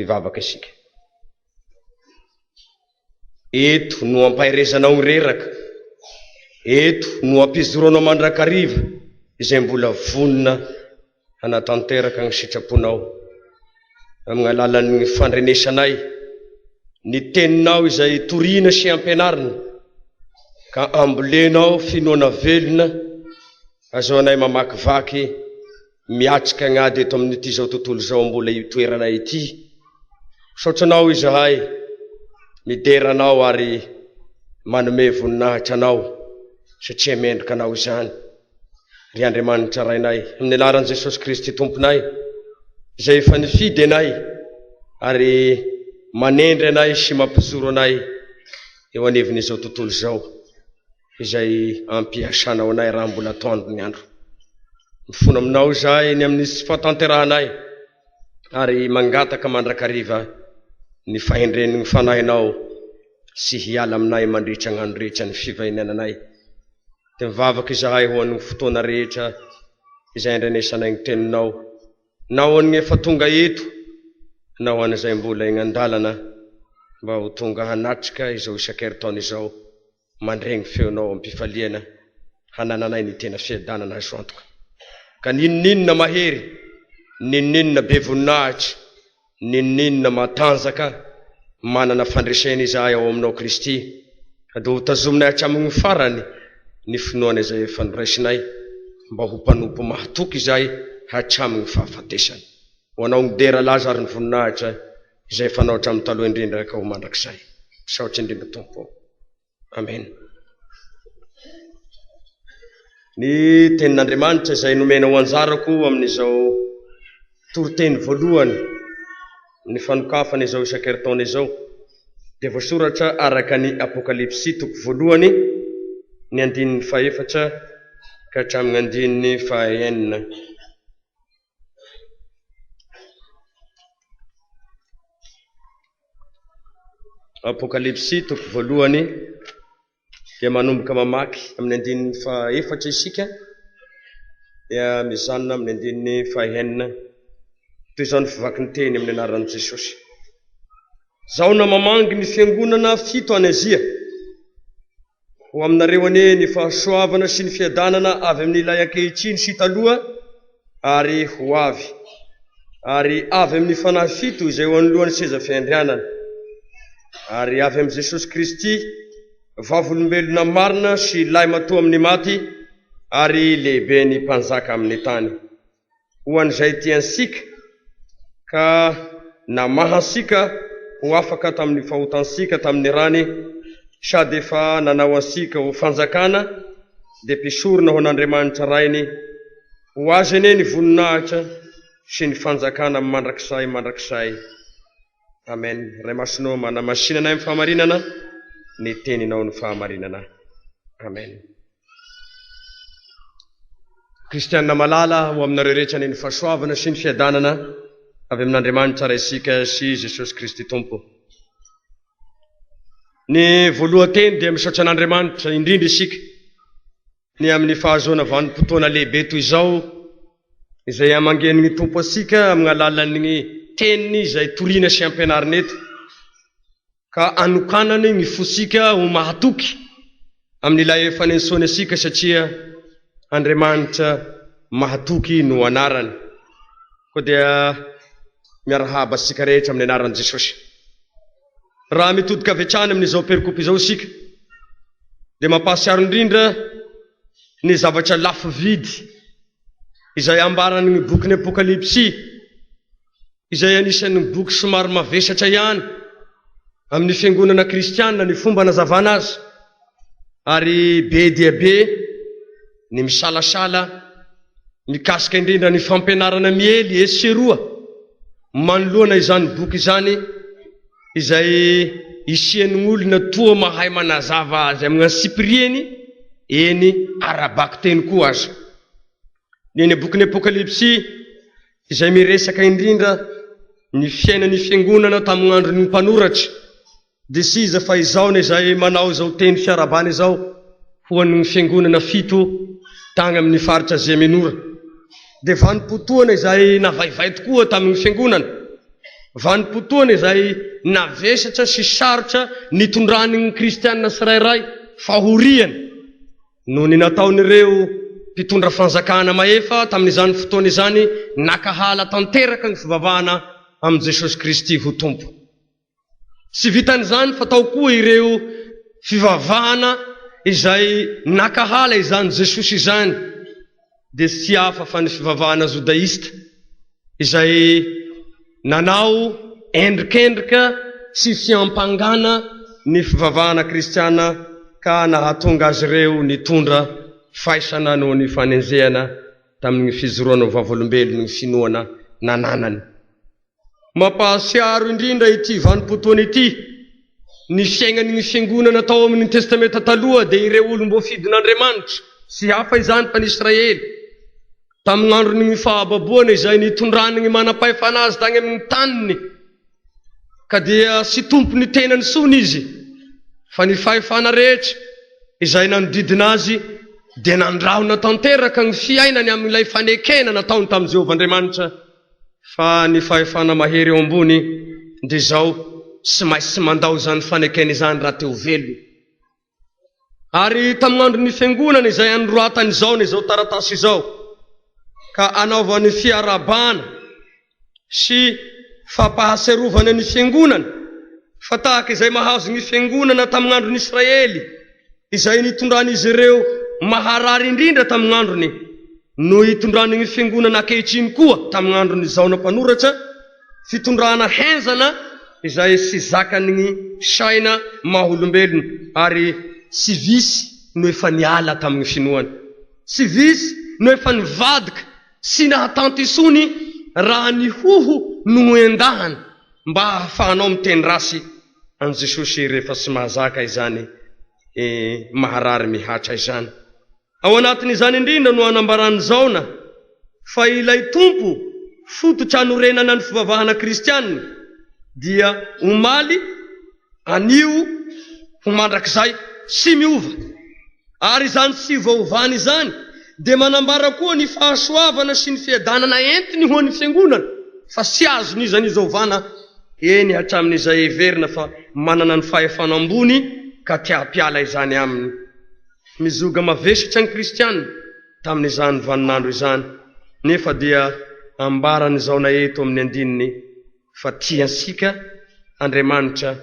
Hivavaka isika. Eto no ampaherezanao ny reraka. Eto no ampizoranao mandrakariva izay mbola vonona hanatanteraka ny sitraponao. Amin'ny alalan'ny fandrenesanay ny teninao izay toriana sy ampianarina ka ambolenao finoana velona azahoanay mamakivaky Miatrika ny ady eto amin'ity izao tontolo izao mbola itoeranay ity. Misaotra Anao izahay, midera Anao ary manome voninahitra Anao satria mendrika Anao izany. Ry Andriamanitra Rainay, amin'ny anaran'i Jesosy Kristy Tomponay, izay efa nifidy anay ary manendry anay sy mampijoro anay eo anivon'izao tontolo izao. izay ampiasanao anay raha mbola atoandro ny andro. Mifona aminao izahay ny amin'ny tsy fahatanterahanay ary mangataka mandrakariva ny fahendren'ny Fanahinao sy hiala aminay mandritra ny andro rehetra ny fivahiniananay. Dia mivavaka izahay ho an'ny fotoana rehetra izay andrenesanay ny Teninao, na ho an'ny efa tonga eto na ho an'izay mbola eny an-dalana mba ho tonga hanatrika izao isan-kerintaona izao. mandre ny feonao am-pifaliana hanananay ny tena fiadanana azo antoka. Ka n'inon'inona mahery, n'inon'inona be voninahitra, n'inon'inona matanjaka, manana fandresena izahay ao aminao Kristy, ka dia ho tazominay hatramin'ny farany ny finoana izay efa noraisinay, mba ho mpanompo mahatoky izahay hatramin'ny fahafatesana. Ho anao ny dera, laza ary ny voninahitra izay fanao hatramin'ny taloha indrindra ka ho mandrakizay. Misaotra indrindra Tompo ô. Amen. Ny tenin'Andriamanitra izay nomena ho anjarako amin'izao toriteny voalohany ny fanokafana izao isan-kerintaona izao dia voasoratra araka ny Apokalypsy toko voalohany ny andininy fahefatra ka hatramin'ny andininy fahaenina. Apokalypsy toko voalohany dia manomboka mamaky amin'ny andininy fahaefatra isika dia mizanona amin'ny andininy fahenina. Toy izao ny fivaky ny teny amin'ny anaran'i Jesosy. Jaona mamangy ny fiangonana fito any Azia. Ho aminareo anie ny fahasoavana sy ny fiadanana avy amin'Ilay ankehitriny sy taloha ary ho avy, ary avy amin'ny Fanahy fito izay eo anoloan'ny seza fiandrianana, ary avy amin'i Jesosy Kristy, vavolombelona marina sy lahimatoa amin'ny maty ary lehiben'ny mpanjaka amin'ny tany. ho an'izay tia antsika ka namaha antsika ho afaka tamin'ny fahotantsika tamin'ny rany sady efa nanao antsika ho fanjakana dia mpisorona ho an'Andriamanitra Rainy, ho Azy anie ny voninahitra sy ny fanjakana mandrakizay mandrakizay. Amen. Ray Masina ô, manamasina anay amin'ny fahamarinana, ny teninao no fahamarinana. Amen. Kristianina malala, ho aminareo rehetra anie ny fahasoavana sy ny fiadanana avy amin'Andriamanitra Raintsika sy Jesosy Kristy Tompo. Ny voalohan-teny dia misaotra an'Andriamanitra indrindra isika ny amin'ny fahazoana vanim-potoana lehibe toy izao izay hamangian'ny Tompo antsika amin'ny alalan'ny teniny izay toriana sy ampianarina eto ka anokanany ny fontsika ho mahatoky amin'ilay efa niantsoany antsika satria Andriamanitra mahatoky no anarany. Koa dia miarahaba antsika rehetra amin'ny anaran'i Jesosy. Raha mitodika avy hatrany amin'izao perikopa izao isika dia mampahatsiaro indrindra ny zavatra lafo vidy izay ambaran'ny bokin'ny Apokalypsy izay anisan'ny boky somary mavesatra ihany amin'ny fiangonana kristiana ny fomba nazavana azy ary be dia be ny misalasala mikasika indrindra ny fampianarana miely etsy sy eroa manoloana izany boky izany izay isian'ny olona toa mahay manazava azy amin'ny antsipiriany eny ara-bakiteny koa aza. Ny eny bokin'ny Apokalypsy izay miresaka indrindra ny fiainan'ny fiangonana tamin'ny andron'ny mpanoratra dia tsy iza fa izao ny izay manao izao teny fiarahabana izao ho an'ny fiangonana fito tany amin'ny faritra Azia Minora. Dia vanim-potoana izay navaivay tokoa tamin'ny fiangonana. Vanim-potoana izay navesatra sy sarotra nitondran'ny kristiana tsirairay fahoriana noho ny nataon'ireo mpitondra fanjakana mahefa tamin'izany fotoana izany nakahala tanteraka ny fivavahana amin'i Jesosy Kristy ho Tompo. Tsy vitan'izany fa tao koa ireo fivavahana izay nakahala izany Jesosy izany dia tsy hafa fa ny fivavahana jodaista izay nanao endrikendrika sy fiampangana ny fivavahana kristiana ka nahatonga azy ireo nitondra faisana noho ny fanenjehana tamin'ny fijoroana ho vavolombelon'ny finoana nananany. Mampahatsiaro indrindra ity vanim-potoana ity ny fiainan'ny Fiangonana tao amin'ny Testamenta Taloha dia ireo olom-boafidin'Andriamanitra, tsy hafa izany fa ny Israely, tamin'ny andron'ny fahababoana izay nitondran'ny manam-pahefana azy tany amin'ny taniny, ka dia tsy tompon'ny tenany intsony izy, fa ny fahefana rehetra izay nanodidina azy dia nandrahona tanteraka ny fiainany amin'ilay fanekena nataony tamin'i Jehovah Andriamanitra. Fa ny fahefana mahery eo ambony dia izao, tsy maintsy mandao izany fanekena izany raha te ho velona. Ary tamin'ny andron'ny fiangonana izay anoratany izao na izao taratasy izao, ka anaovany fiarahabana sy fampahatsiarovana ny fiangonana, fa tahaka izay mahazo ny fiangonana tamin'ny andron'ny Israely, izay nitondran'izy ireo maharary indrindra tamin'ny androny, no itondran'ny Fiangonana ankehitriny koa tamin'ny andron'i Jaona mpanoratra, fitondrana henjana izay tsy zakan'ny saina maha olombelona ary tsy visy no efa niala tamin'ny finoana. Tsy visy no efa nivadika sy nahatanty intsony raha ny hoho no noendahana mba hahafahanao miteny ratsy an'i Jesosy rehefa tsy mahazaka izany maharary mihatra izany. Ao anatin'izany indrindra no anambaran'i Jaona fa ilay Tompo fototra anorenana ny fivavahana kristiana dia omaly, anio, ho mandrakizay, tsy miova. Ary izany tsy fiovaovana izany dia manambara koa ny fahasoavana sy ny fiadanana entiny ho an'ny Fiangonana fa tsy azon'iza n'iza ovana, eny hatramin'izay heverina fa manana ny fahefana ambony ka te hampiala izany aminy. Mizoga mavesatra ny kristiana tamin'izany vaninandro izany, nefa dia ambaran'i Jaona eto amin'ny andininy fa tia antsika Andriamanitra,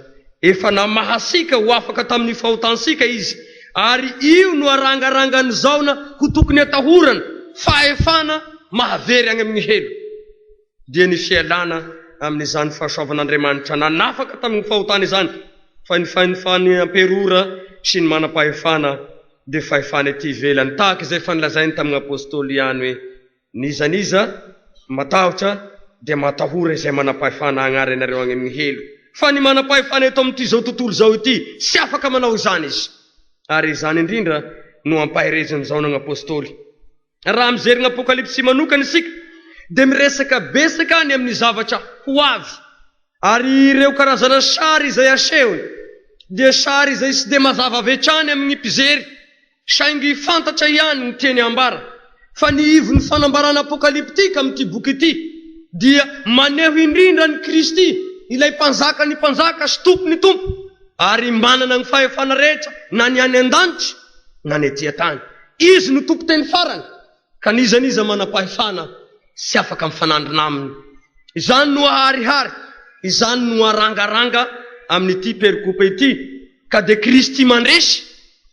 efa namaha antsika ho afaka tamin'ny fahotantsika Izy, ary io no arangarangan'i Jaona ho tokony atahorana, fahefana mahavery any amin'ny helo. Dia ny fialana amin'izany fahasoavan'Andriamanitra nanafaka tamin'ny fahotana izany, fa ny fahefan'ny amperora sy ny manam-pahefana dia fahefana ety ivelany, tahaka izay efa nolazainy tamin'ny apostoly ihany hoe, N'iza n'iza matahotra dia matahora izay manam-pahefana hagnary anareo agny amin'ny helo. Fa ny manam-pahefana eto amin'ity izao tontolo izao ity, tsy afaka manao izany izy. Ary izany indrindra no ampaherezin'i Jaona ny apostoly. Raha mijery ny Apokalypsy manokana isika, dia miresaka betsaka ny amin'ny zavatra ho avy. Ary ireo karazana sary izay asehony dia sary izay tsy dia mazava avy hatrany amin'ny mpijery, saingy fantatra ihany ny tiany hambara, fa ny ivon'ny fanambarana apokalyptika amin'ity boky ity dia maneho indrindra an'i Kristy, ilay Mpanjakan'ny mpanjaka sy Tompon'ny tompo, ary manana ny fahefana rehetra na ny any an-danitra na ny ety an-tany. Izy no tompon-teny farany. Ka n'iza n'iza manam-pahefana tsy afaka mifanandrina aminy. Izany no aharihary, izany no arangaranga amin'ity perikopa ity, ka dia Kristy mandresy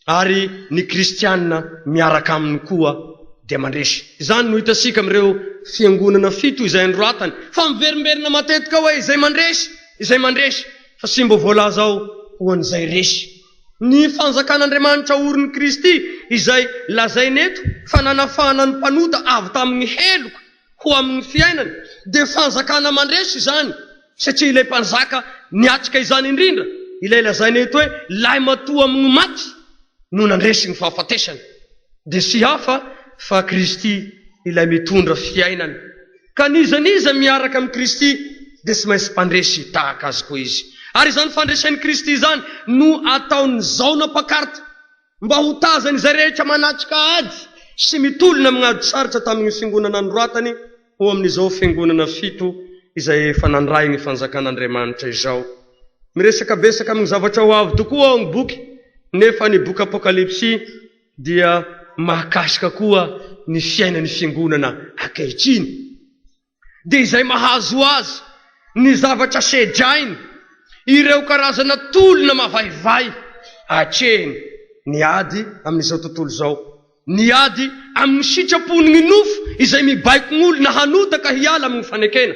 ary ny kristiana miaraka aminy koa dia mandresy. Izany no hitantsika amin'ireo fiangonana fito izay anoratany, fa miverimberina matetika hoe izay mandresy, izay mandresy, fa tsy mba voalaza ao ho an'izay resy. Ny fanjakan'Andriamanitra orin'i Kristy izay lazaina eto fa nanafahana ny mpanota avy tamin'ny heloka ho amin'ny fiainana dia fanjakana mandresy izany satria ilay Mpanjaka niatrika izany indrindra, ilay lazaina eto hoe lahimatoa amin'ny maty no nandresy ny fahafatesana dia tsy hafa fa Kristy ilay mitondra fiainana. Ka n'iza n'iza miaraka amin'i Kristy dia tsy maintsy mpandresy tahaka Azy koa izy. Ary izany fandresen'i Kristy izany no ataon'ny Jaona Mpakarta mba ho tazan'izay rehetra manatrika ady sy mitolona amin'ny ady sarotra tamin'ny fiangonana nanoratany ho amin'izao fiangonana fito. izay efa nandray ny fanjakan'Andriamanitra izao. Miresaka betsaka amin'ny zavatra ho avy tokoa ao ny boky, nefa ny boky Apokalypsy dia mahakasika koa ny fiainan'ny fiangonana ankehitriny. Dia izay mahazo azy, ny zavatra sedrainy, ireo karazana tolona mavaivay atrehiny, ny ady amin'izao tontolo izao, ny ady amin'ny sitrapon'ny nofo izay mibaiko ny olona hanota ka hiala amin'ny fanekena,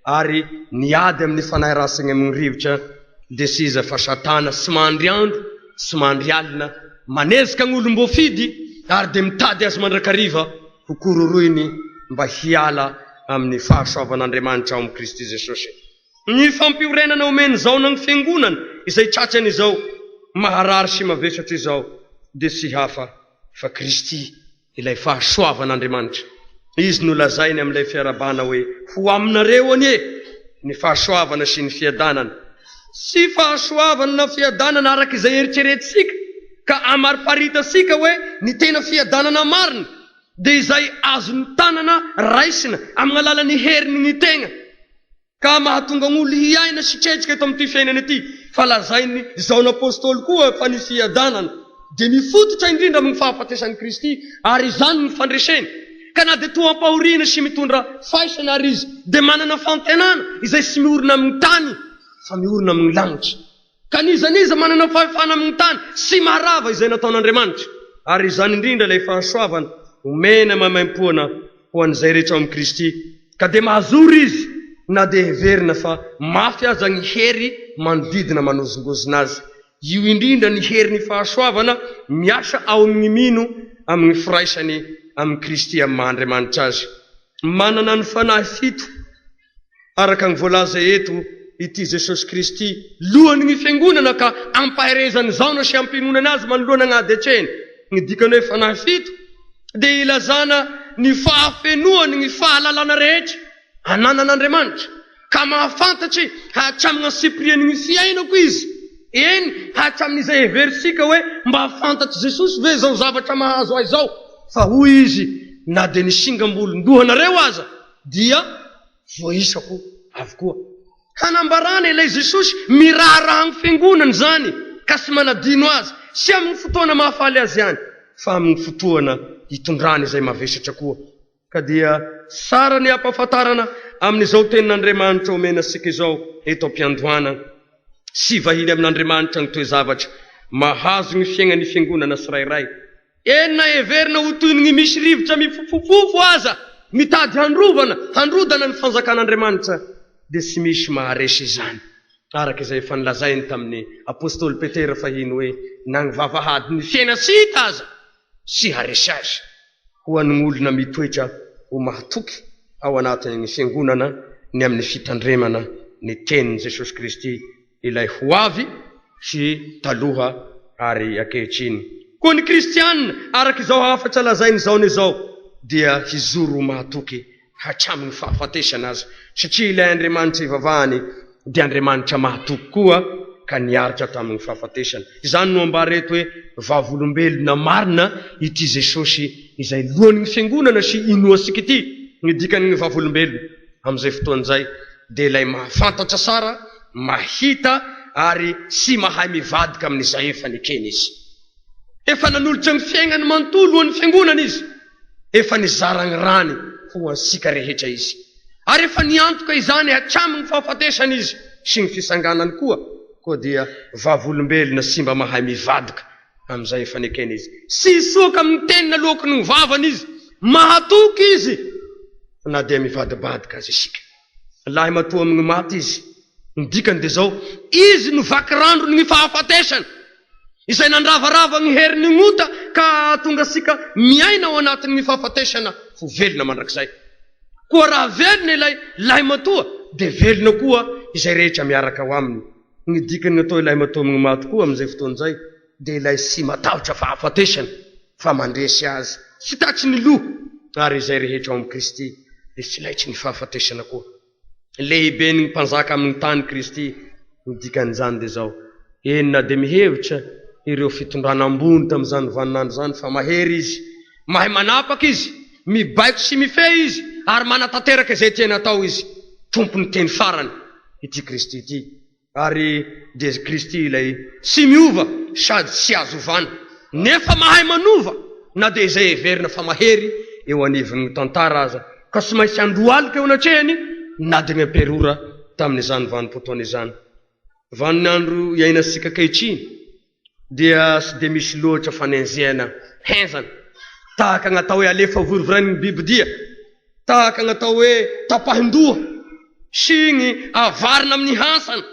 ary ny ady amin'ny fanahy ratsy any amin'ny rivotra, dia tsy iza fa Satana tsy mandry andro tsy mandry alina, manezaka ny olom-boafidy ary dia mitady azy mandrakariva ho kororoiny mba hiala amin'ny fahasoavan'Andriamanitra ao amin'i Kristy Jesosy. Ny fampiorenana omen'i Jaona ny Fiangonana izay tratrany izao maharary sy mavesatra izao dia tsy hafa fa Kristy, ilay fahasoavan'Andriamanitra. Izy no lazainy amin'ilay fiarahabana hoe, Ho aminareo anie ny fahasoavana sy ny fiadanana. Tsy fahasoavana na fiadanana araka izay eritreretintsika ka amariparitatsika hoe ny tena fiadanana marina dia izay azon'ny tanana raisina amin'ny alalan'ny herin'ny tegna ka mahatonga ny olo hiaina sy tretrika eto amin'ity fiainana ity, fa lazain'i Jaona Apostoly koa fa ny fiadanana dia mifototra indrindra amin'ny fahafatesan'i Kristy ary izany no fandreseny, ka na dia toa ampahoriana sy mitondra faisana ary izy dia manana fantenana izay tsy miorina amin'ny tany fa miorina amin'ny lanitra. Ka n'iza n'iza manana fahefana amin'ny tany sy maharava izay nataon'Andriamanitra. Ary izany indrindra ilay fahasoavana omena maimaimpoana ho an'izay rehetra ao amin'i Kristy, ka dia mahazoro izy na dia heverina fa mafy aza ny hery manodidina manozongozona azy. Io indrindra ny herin'ny fahasoavana miasa ao amin'ny mino amin'ny firaisany amin'i Kristy amin'ny maha-Andriamanitra azy. Manana ny Fanahy fito. Araka ny voalaza eto, ity Jesosy Kristy, Lohany ny Fiangonana ka ampaherezany zaona sy ampiononana azy manoloana ny ady atrehiny. Ny dikany hoe fanahy fito dia ilazana ny fahafenoany ny fahalalana rehetra ananan'Andriamanitra, ka mahafantatry hatramin'ny antsipiriany ny fiainako Izy, eny hatramin'izay heverintsika hoe mba fantatr'i Jesosy ve izao zavatra mahazo ahy izao, fa hoy Izy, na dia ny singam-bolon-dohanareo aza dia voaisako avokoa. Hanambarana ilay Jesosy miraharaha ny fiangonana izany ka tsy manadino azy, tsy amin'ny fotoana mahafaly azy ihany fa amin'ny fotoana hitondrany izay mavesatra koa. Ka dia tsara ny hampahafantarana amin'izao tenin'Andriamanitra omena antsika izao eto am-piandohana sy vahiny amin'Andriamanitra ny toe-javatra mahazo ny fiainan'ny fiangonana tsirairay. Eny na heverina ho toy ny misy rivotra mifofofofo aza mitady handrovana, handrodana ny fanjakan'Andriamanitra, dia tsy misy maharesy izany, araka izay efa nolazainy tamin'ny apostoly Petera fahiny hoe, Na ny vavahadin'ny fiaina tsy hita aza tsy haresy azy. Ho an'ny olona mitoetra ho mahatoky ao anatin'ny fiangonana ny amin'ny fitandremana ny tenin'i Jesosy Kristy ilay ho avy sy taloha ary ankehitriny. Koa ny kristiana, araka izao hafatra lazainy izao izao, dia hijoro ho mahatoky hatramin'ny fahafatesana aza, satria ilay Andriamanitra ivavahany dia Andriamanitra mahatoky koa ka niaritra tamin'ny fahafatesana. Izany no ambara eto hoe vavolombelona marina ity Jesosy izay lohan'ny fiangonana sy inoantsika ity. Ny dikan'ny vavolombelona amin'izay fotoana izay dia ilay mahafantatra tsara, mahita ary tsy mahay mivadika amin'izay efa nekeny izy. Efa nanolotra ny fiainany manontolo ho an'ny fiangonana izy. Efa nizara ny rany ho antsika rehetra izy. Ary efa niantoka izany hatramin'ny fahafatesany izy sy ny fisanganany koa, koa dia vavolombelona tsy mba mahay mivadika amin'izay efa nekeny izy. Tsy hisoaka amin'ny teny naloaky ny vavany izy. Mahatoky izy na dia mivadibadika aza isika. Lahimatoa amin'ny maty izy. Ny dikany dia izao, izy no vakirandron'ny fahafatesana, izay nandravarava ny herin'ny ota ka hahatonga antsika miaina ao anatin'ny fahafatesana ho velona mandrakizay. Koa raha velona ilay lahimatoa, dia velona koa izay rehetra miaraka ao aminy. Ny dikan'ny atao hoe lahimatoa amin'ny maty koa amin'izay fotoana izay dia ilay tsy matahotra fahafatesana fa mandresy azy, tsy tratry ny loha, ary izay rehetra ao amin'i Kristy dia tsy laitry ny fahafatesana koa. Lehiben'ny mpanjaka amin'ny tany Kristy, ny dikan'izany dia izao, eny na dia mihevitra ireo fitondrana ambony tamin'izany vaninandro izany fa mahery izy, mahay manapaka izy, mibaiko sy mifehy izy ary manatanteraka izay tiany atao izy. Tompon'ny teny farany ity Kristy ity. Ary dia Kristy ilay tsy miova sady tsy azo ovana, nefa mahay manova na dia izay heverina fa mahery eo anivon'ny tantara aza, ka tsy maintsy handohalika eo anatrehany na dia ny amperora tamin'izany vanim-potoana izany. Vaninandro iainantsika ankehitriny dia tsy dia misy loatra fanenjehana henjana tahaka ny atao hoe alefa vorovoroin'ny bibidia, tahaka ny atao hoe tapahin-doha sy ny avarina amin'ny hantsana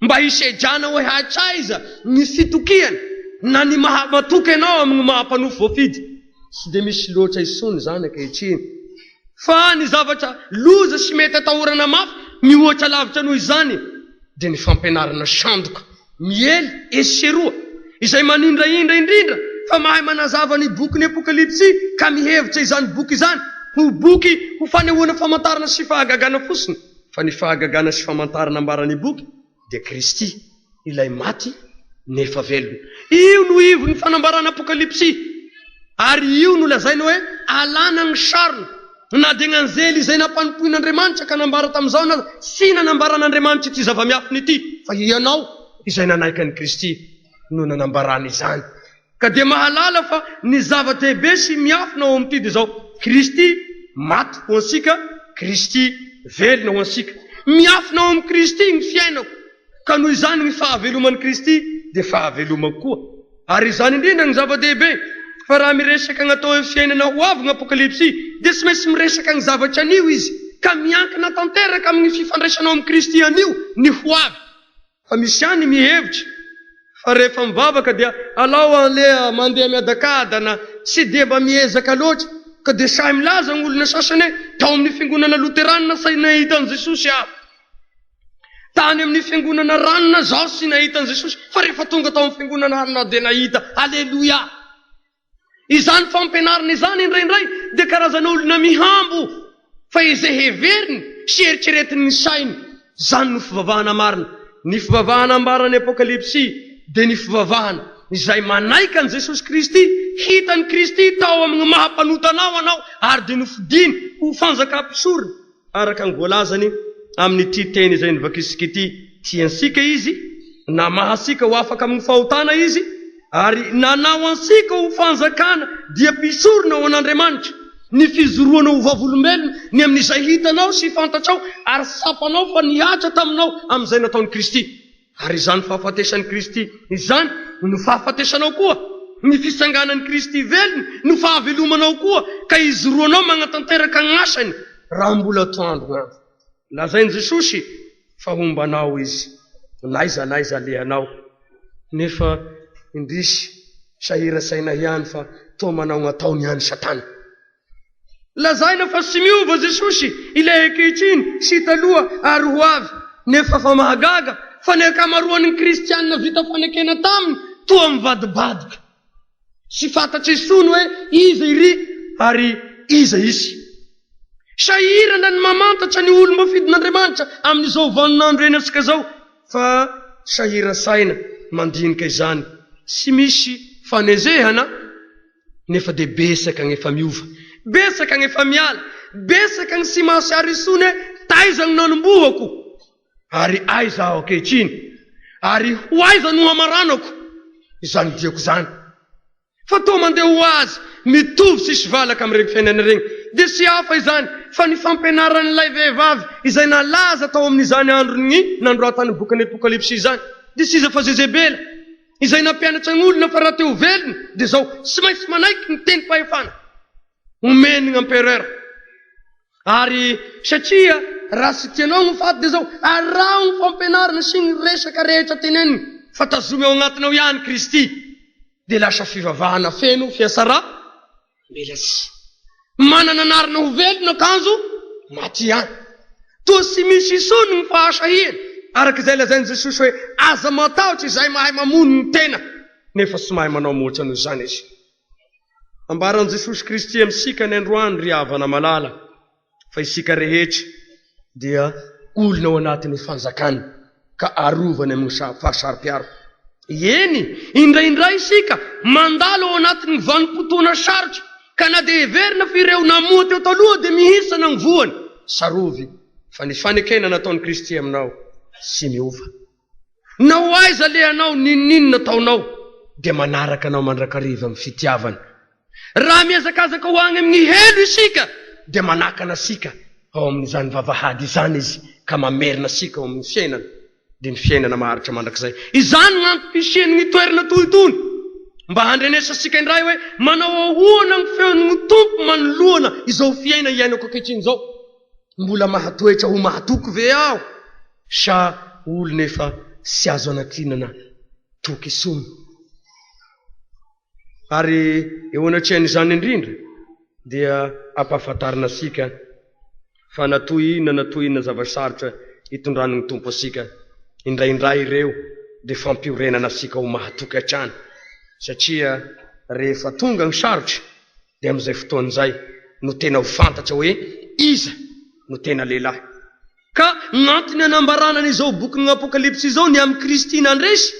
mba hisedrana hoe hatraiza ny fitokiana na ny maha matoky anao amin'ny maha mpanompo voafidy. Tsy dia misy loatra intsony izany ankehitriny fa ny zavatra loza sy mety atahorana mafy mihoatra lavitra noho izany dia ny fampianarana sandoka miely etsy sy eroa, izay manindrahindra indrindra fa mahay manazava ny bokin'ny Apokalypsy ka mihevitra izany boky izany ho boky ho fanehoana famantarana sy fahagagana fotsiny, fa ny fahagagana sy famantarana ambaran'ny boky dia Kristy, ilay maty nefa velona. Io no ivon'ny fanambarana Apokalypsy, ary io no lazaina hoe alana ny sarona. Na dia ny anjely izay nampanompoin'Andriamanitra ka nambara tamin'izao aza tsy nanambaran'Andriamanitra ity zava-miafina ity, fa ianao izay nanaiky an'i Kristy no nanambarany izany. Ka dia mahalala fa ny zava-dehibe sy miafina ao amin'ity dia izao, Kristy maty ho antsika, Kristy velona ho antsika. Miafina ao amin'i Kristy ny fiainako, ka noho izany ny fahaveloman'i Kristy dia fahavelomako koa. Ary izany indrindra no zava-dehibe, fa raha miresaka ny atao hoe fiainana ho avy ny Apokalypsy, dia tsy maintsy miresaka ny zavatra anio izy, ka miankina tanteraka amin'ny fifandraisanao amin'i Kristy anio ny ho avy. Fa misy ihany mihevitra fa rehefa mivavaka dia alao aleha mandeha miadakadana, tsy dia mba miezaka loatra, ka dia sahy milaza ny olona sasany hoe tao amin'ny fiangonana loteranina sahy nahita an'i Jesosy aho. Tany amin'ny fiangonana ranona zaho tsy nahita an'i Jesosy fa rehefa tonga tao amin'ny fiangonana ranona aho dia nahita. Aleloia! Izany fampianarana izany indraindray dia karazana olona mihambo fa izay heveriny sy eritreretin'ny sainy, izany no fivavahana marina. Ny fivavahana ambaran'ny Apokalypsy dia ny fivavahana izay manaiky an'i Jesosy Kristy, hitan'i Kristy tao amin'ny maha mpanota anao anao ary dia nofidiny ho fanjakam-pisorona. Araka ny voalazany amin'ity teny izay novakintsika ity, tiantsika Izy, namaha antsika ho afaka amin'ny fahotana Izy, ary nanao antsika ho fanjakana dia mpisorona ho an'Andriamanitra. Ny fijoroana ho vavolombelona ny amin'izay hitanao sy fantatrao ary tsapanao fa nihatra taminao amin'izay nataon'i Kristy. Ary izany fahafatesan'i Kristy izany no fahafatesanao koa, ny fitsanganan'i Kristy velona no fahavelomanao koa, ka ijoroanao magnatanteraka ny asany raha mbola atoandro ny andro. Lazain'i Jesosy fa homba anao Izy n'aiza n'aiza alehanao, nefa indrisy sahira-tsaina ihany fa toa manao ny ataony ihany Satana. Lazaina fa tsy miova Jesosy, ilay ankehitriny sy taloha ary ho avy. Nefa fa mahagaga fa ny ankamaroan'ny kristianina vita fanekena taminy toa mivadibadika. Tsy fantatra intsony hoe iza iry ary iza izy. Sahirana ny mamantatra ny olom-boafidin'Andriamanitra amin'izao vaninandro iainantsika izao fa sahiran-tsaina mandinika izany. Tsy misy fanenjehana. Nefa dia betsaka ny efa miova, betsaka ny efa miala, betsaka ny tsy mahatsiaro intsony hoe taiza no nanombohako ary aiza aho ankehitriny ary ho aiza no hamaranako izany diako izany. Fa toa mandeha ho azy, mitovy tsisy valaka amin'ireny fiainana ireny. Dia tsy hafa izany fa ny fampianaran'ilay vehivavy izay nalaza tao amin'izany andron'ny nanoratany bokin'ny Apokalypsy izany. Dia tsy iza fa Jezebela. Izay nampianatra ny olona fa raha te ho velona dia izao, tsy maintsy manaiky ny tenim-pahefana omen'ny empereur. Ary satria raha tsy tianao ny ho faty dia izao, araho ny fampianarana sy ny resaka rehetra teneniny fa tazomy ao anatinao ihany Kristy dia lasa fivavahana feno fiasara Mila tsy manana anarana ho velona kanjo maty ihany. Toa tsy misy intsony ny fahasahiana, araka izay lazain'i Jesosy hoe, Aza matahotra izay mahay mamono ny tena, nefa tsy mahay manao mihoatra noho izany izy. Ambaran'i Jesosy Kristy amintsika ny androany, ry havana malala, fa isika rehetra dia olona ao anatin'ny fanjakany ka arovany amin'ny fahasaro-piaro. Eny, indraindray isika mandalo ao anatin'ny vanim-potoana sarotra ka na dia heverina fa ireo namoa teo taloha dia mihintsana ny voany. Tsarovy. Fa ny fanekena nataon'i Kristy aminao tsy miova. Na ho aiza alehanao, n'inon'inona ataonao, dia manaraka anao mandrakariva amin'ny fitiavany. Raha mihazakazaka ho any amin'ny helo isika, dia manakana antsika ao amin'izany vavahady izany Izy ka mamerina antsika ao amin'ny fiainana, dia ny fiainana maharitra mandrakizay. Izany no antom-pisian'ny toerana toy itony, mba handrenesantsika indray hoe manao ahoana ny feon'ny Tompo manoloana izao fiaina iainako ankehitriny izao. Mbola mahatoetra ho mahatoky ve aho sa olona efa tsy azo anankinana toky intsony? Ary eo anatrehan'izany indrindra dia ampahafantarina antsika fa na toy inona na toy inona zava-sarotra itondran'ny Tompo antsika, indraindray ireo dia fampiorenana antsika ho mahatoky hatrany, satria rehefa tonga ny sarotra dia amin'izay fotoana izay no tena ho fantatra hoe iza no tena lehilahy. Ka ny antony anambarana an'izao bokin'ny Apokalypsy izao ny amin'i Kristy nandresy,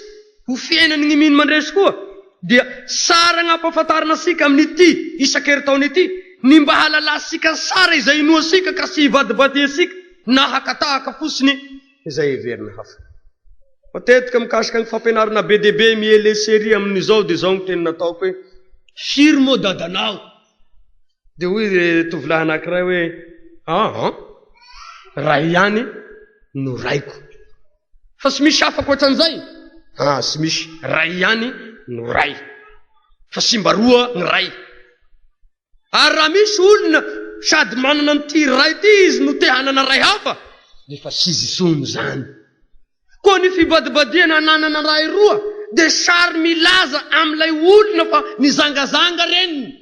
ho fiainan'ny mino mandresy koa, dia tsara ny hampahafantarina antsika amin'ity isan-kerintaona ity, ny mba hahalalantsika tsara izay inoantsika ka tsy hivadibadihantsika na haka tahaka fotsiny izay heverina hafa. Matetika mikasika ny fampianarana be dia be miele serie amin'izao dia izao ny teny nataoko hoe, firy moa dadanao? Dia hoy ilay tovolahy anankiray hoe, aa, ray ihany no raiko. Fa tsy misy hafa ankoatran'izay? Ah, tsy misy, ray ihany no ray. Fa tsy mba roa ny ray. Ary raha misy olona sady manana an'ity ray ity izy no te hanana ray hafa, dia efa tsy izy intsony izany. Koa ny fibadibadihana ananana ray roa dia sary milaza amin'ilay olona fa nizangazanga reniny.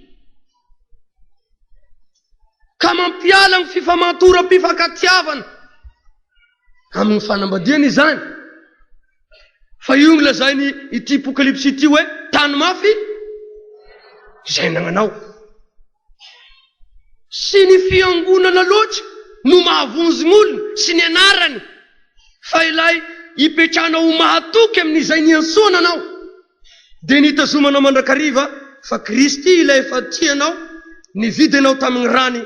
Ka mampiala ny fifamantoram-pifankatiavana amin'ny fanambadiana izany. Fa io no lazainy ity Apokalypsy ity hoe tany mafy izay anagnanao. Tsy ny fiangonana loatra no mahavonjy ny olona sy ny anarany fa ilay ipetrahana ho mahatoky amin'izay niantsoana anao dia ny hitazomanao mandrakariva fa Kristy ilay efa tia anao, nividy anao tamin'ny rany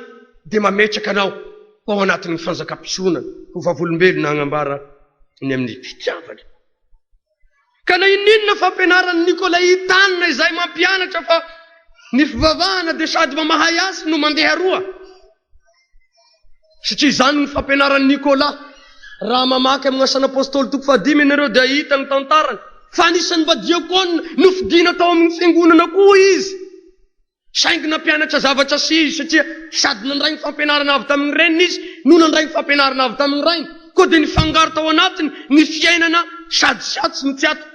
dia mametraka anao ho ao anatin'ny fanjakam-pisoronana ho vavolombelona hagnambara ny amin'ny fitiavany. Ka na inon'inona fampianaran'ny Nikolaitana izay mampianatra fa ny fivavahana dia sady mamahay azy no mandeha roa. Satria izany ny fampianaran'i Nicolas. Raha mamaky amin'ny Asan'Apostoly toko fahadimy ianareo dia hahita ny tantarany. Fa anisan'ny mba diakona nofidina tao amin'ny fiangonana koa izy. Saingy nampianatra zavatra sy izy satria sady nandray ny fampianarana avy tamin'ny reniny izy no nandray ny fampianarana avy tamin'ny rainy. Koa dia nifangaro tao anatiny ny fiainana sady tsy ato no tsy ato.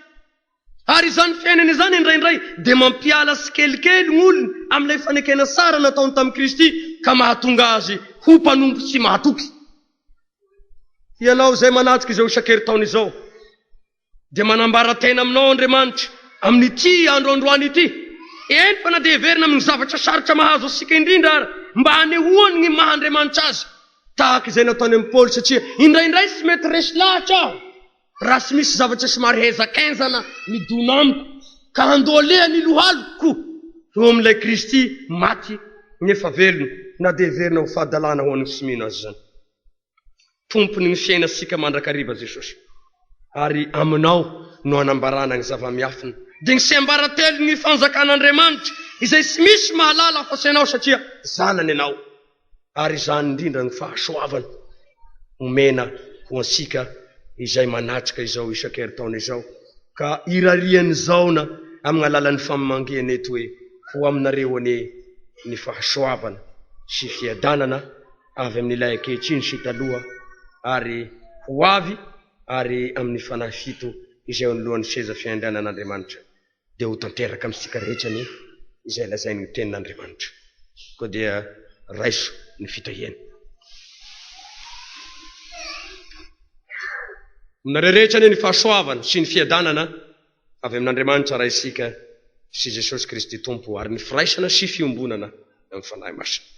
Ary izany fiainana izany indraindray dia mampiala tsikelikely ny olona amin'ilay fanekena tsara nataony tamin'i Kristy ka mahatonga azy ho mpanompo tsy mahatoky. Ianao izay manatrika izao isan-kerintaona izao dia manambara tena aminao Andriamanitra amin'ity andro androany ity, eny fa na dia heverina amin'ny zavatra sarotra mahazo antsika indrindra ary mba hanehoany ny maha Andriamanitra azy tahaka izay nataony amin'i Paoly satria indraindray tsy mety resy lahatra aho Raha tsy misy zavatra somary henjakenjana midona amiko ka handohaleha ny lohaliko eo amin'ilay Kristy maty nefa velona, na dia heverina ho fahadalana ho an'ny tsy mino aza izany. Tompon'ny fiainantsika mandrakariva Jesosy, ary aminao no anambarana ny zava-miafina, dia ny tsiambaratelon'ny fanjakan'Andriamanitra, izay tsy misy mahalala afa-tsy ianao satria zanany ianao. Ary izany indrindra no fahasoavana omena ho antsika izay manatrika izao isan-kerintaona izao, ka irarian'ny Jaona amin'ny alalan'ny famangiana eto hoe, Ho aminareo anie ny fahasoavana sy fiadanana avy amin'ilay ankehitriny sy taloha ary ho avy ary amin'ny Fanahy fito izay eo anoloan'ny seza fiandrianan'Andriamanitra. dia ho tanteraka amintsika rehetra anie izay lazain'ny Tenin'Andriamanitra. Koa dia raiso ny fitahiany. Aminareo rehetra anie ny fahasoavana sy ny fiadanana avy amin'Andriamanitra Raintsika sy Jesosy Kristy Tompo ary ny firaisana sy fiombonana amin'ny Fanahy Masina.